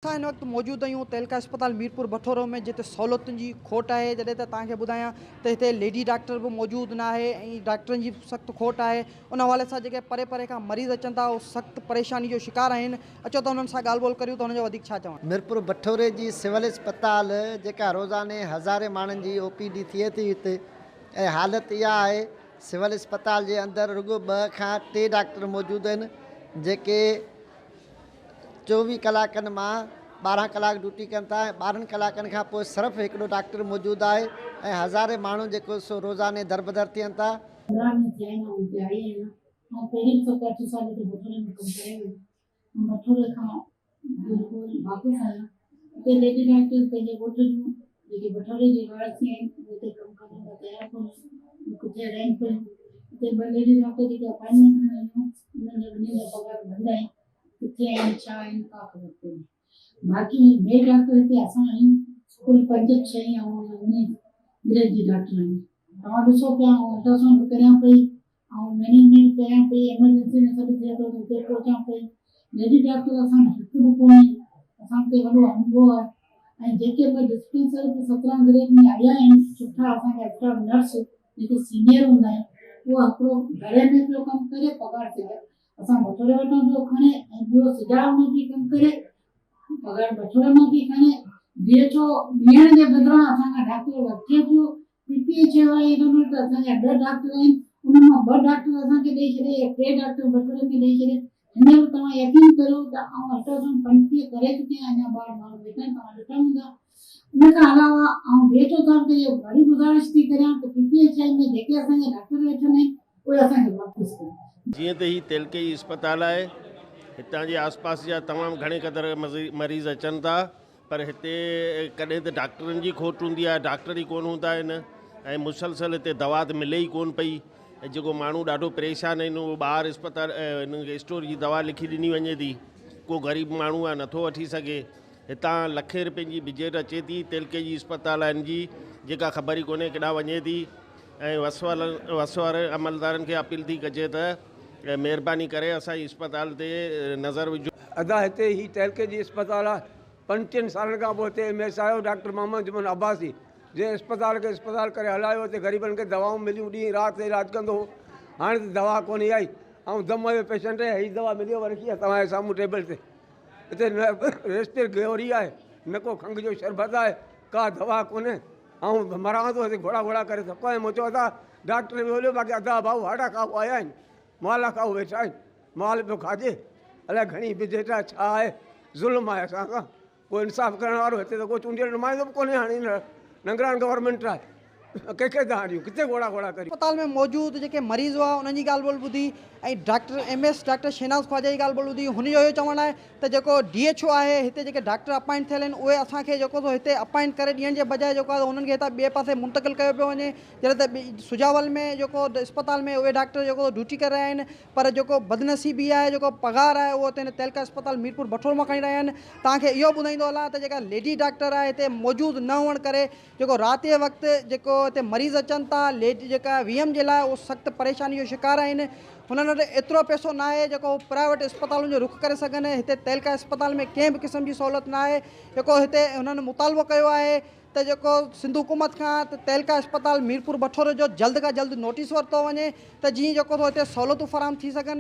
اسان هن وقت موجود آهيون تعلقه اسپتال ميرپور بٺورو ۾ جتي سهولتن جي کوٽ آهي جڏهن ته توهان کي ٻڌايان ته هتي ليڊي ڊاڪٽر به موجود نه آهي ۽ ڊاڪٽرن جي به سخت کوٽ آهي ان حوالي سان جيڪي پري پري کان مريض اچن ٿا اهي سخت پريشاني جو شڪار آهن اچو ته انهن سان ڳالهه ٻولهه ڪريون ته انهن جو وڌيڪ ڇا چوڻ آهي. ميرپور بٺوري جي سول اسپتال جيڪا روزاني هزارين ماڻهن جي او پي ڊي ٿئي ٿي هتي ۽ حالت اها آهي سول اسپتال جي اندر رڳو ٻه کان ٽي ڊاڪٽر موجود آهن جيڪي 24 ڪلاڪن مان 12 ڪلاڪ ڊيوٽي ڪن ٿا ۽ 12 ڪلاڪن کان پوء صرف هڪڙو ڊاڪٽر موجود آهي ۽ هزارين ماڻهو جيڪو سو روزاني دربدر ٿين ٿا. 15 ڏينهن ٿيا آهن آئون هتي آئي آهيان. آئون پهرين به ست اٺ سال هتي بٺوري ۾ ڪم ڪري ويم. آئون بٺوري کان بلڪل واقف آهيان. هتي ليڊي ڊاڪٽرز پنهنجي ڳوٺ جون جيڪي بٺوري جي وارثي آهن اهي هتي ڪم ڪرڻ لاء تيار ڪونهن. اهي ڪٿي رهن پيون. هتي ٻه ليڊي ڊاڪٽر جيڪي اپائنٽمينٽ ۾ آيون انهن جا ٻنهي جا پگهار بند آهن. ڪٿي آهن ڇا آهن ڪا خبر ڪونهي. باقي ميل ڊاڪٽر هتي اسان آهيون ڪل پنج ڇهه ۽ انهي گريڊ جي ڊاڪٽر آهيون. توهان ڏسو پيا آئون الٽراسائونڊ به ڪريان پئي آئون مئنيجمينٽ ڪيان پئي ايمرجنسي ۾ سڏ ٿئي ٿو ته اتي پهچان پئي. ليڊي ڊاڪٽر اسان وٽ هڪ به ڪونهي. اسان تي وڏو حملو آهي ۽ جيڪي به ڊسپينسر به 17 گريڊ ۾ آيا آهن سٺا اسان جا اسٽاف نرس جيڪي سينيئر هوندا آهن اهو هڪڙو گهري ۾ پيو ڪم ڪري پگهار سگهي اسان بٺوري وٽان پيو کڻي ۽ ٻيو سجاء ۾ به ڪم ڪري پگهار بٺوري مان پئي کڻي. ڊي ايڇ او ڏيڻ جي بدران اسان کان ڊاڪٽر وٺي پيو. پي پي ايڇ اي واري ڏنو ته اسان جا ڏهه ڊاڪٽر آهن انهن مان ٻه ڊاڪٽر اسان کي ڏئي ڇڏي يا ٽي ڊاڪٽر بٺوري ۾ ڏئي ڇڏي. هينئر به توهان يقين ڪريو ته آئون الٽراسائونڊ 35 ڪري چڪي آهيان اڃا ٻاهر ماڻهو ويٺا آهن توهان ڏٺا هوندا. ان کان علاوه آئون ڊي ايڇ او صاحب کي اهو وري گذارش ٿي ڪريان ته پي پي ايڇ I ۾ جيڪي اسان جا ڊاڪٽر ويٺل آهن اهي اسان کي واپس ڪن. جيئن ته هي تعلقي جي اسپتال آهي، هتان جي آس پاس جا تمام گهڻي قدر مريض اچن ٿا پر هتي ڪڏهن ته ڊاڪٽرن جي کوٽ هوندي آهي، ڊاڪٽر ئي ڪونه هوندا آهن ۽ مسلسل هتي دوا ته ملي ئي ڪونه پئي ۽ جيڪو ماڻهو ڏاڍو پريشان آهن اهو ٻاهر اسپتال هنن کي اسٽور جي دوا لکي ڏني وڃي ٿي، ڪو غريب ماڻهو آهي نٿو وٺي سگهي، هتان لکين رپين جي بجيٽ اچي ٿي تعلقي جي اسپتال آهي هن جي جيڪا خبر ئي ڪونهي ڪيڏانهن وڃي ٿي. ۽ وس وارن عملدارن کي اپيل ٿي ڪجي ته مهرباني ڪري اسان جي اسپتال تي نظر وجهو. ادا هتي هي تعلقي جي اسپتال آ پنجٽيهن سالن کان پوء هتي ايم ايس آيو ڊاڪٽر محمد جمن عباسي جنهن اسپتال کي اسپتال ڪري هلايو هتي غريبن کي دوائون مليون ڏينهن رات علاج ڪندو هو هاڻي ته دوا ڪونهي آئي آئون دم جو پيشنٽ آهيان هي دوا ملي ورقي آ توهان جي سامهون ٽيبل تي هتي نه ريسٽر گوري آهي نه ڪو کنگهه جو شربت آهي ڪا دوا ڪونهي آئون مران ٿو هتي گهوڙا گهوڙا ڪري ٿڪو آهيان مون چيو ادا ڊاڪٽر به هليو باقي ادا ڀائو هاڙا کائو آيا آهن مال کائو ويٺا آهن مال پيو کاڄي الائي گهڻي بجيٽ آهي ڇا آهي ظلم آهي اسان سان ڪو انصاف ڪرڻ وارو هتي ته ڪو چونڊيل نمائندو به ڪونهي هاڻي نگران گورنمينٽ آهي ڪنهن کي دانهن ڏيون ڪٿي گهوڙا گهوڙا ڪريون. اسپتال ۾ موجود جيڪي مريض هئا انهن جي ڳالهه ٻولهه ٻڌي ۽ doctor M S doctor Shahnaz Khwaja جي ڳالهه ٻولهه ٻڌي هن جو اهو چوڻ آهي ته جيڪو ڊي ايڇ او آهي هتي جيڪي ڊاڪٽر اپائنٽ ٿيل آهن اهي اسان کي جيڪو سو هتي اپائنٽ ڪري ڏيڻ جي بجاء جيڪو آهي انهن کي هتان ٻئي پاسي منتقل ڪيو پيو وڃي جڏهن ته سجاول ۾ جيڪو اسپتال ۾ اهي ڊاڪٽر جيڪو ڊيوٽي ڪري رهيا آهن پر جيڪو بدنصيبي آهي جيڪو پگهار آهي اهو هتي هن تعلقه اسپتال ميرپور بٺور مان کڻي رهيا آهن توهان کي اهو ٻڌائيندو هلان ته جيڪا ليڊي ڊاڪٽر آهي هتي موجود نه هئڻ ڪري جيڪو رات جي وقت جيڪو هتي مريض اچن ٿا ليڊ جيڪا ويم جي لاء اهو سخت پريشاني جو شڪار آهن هنن وٽ ايترو پئسو ناهي جيڪو هو پرائيويٽ اسپتالن جو رخ ڪري سگهن هتي تعلقه اسپتال ۾ ڪنهن به قسم جي سهولت ناهي جيڪو هتي هنن مطالبو ڪيو آهي ته جيڪو سنڌ حڪومت کان ته تعلقه اسپتال ميرپور بٺورو جو جلد کان جلد نوٽيس ورتو وڃي ته جيئن جيڪو هتي سهولتون فراهم ٿي سگهن.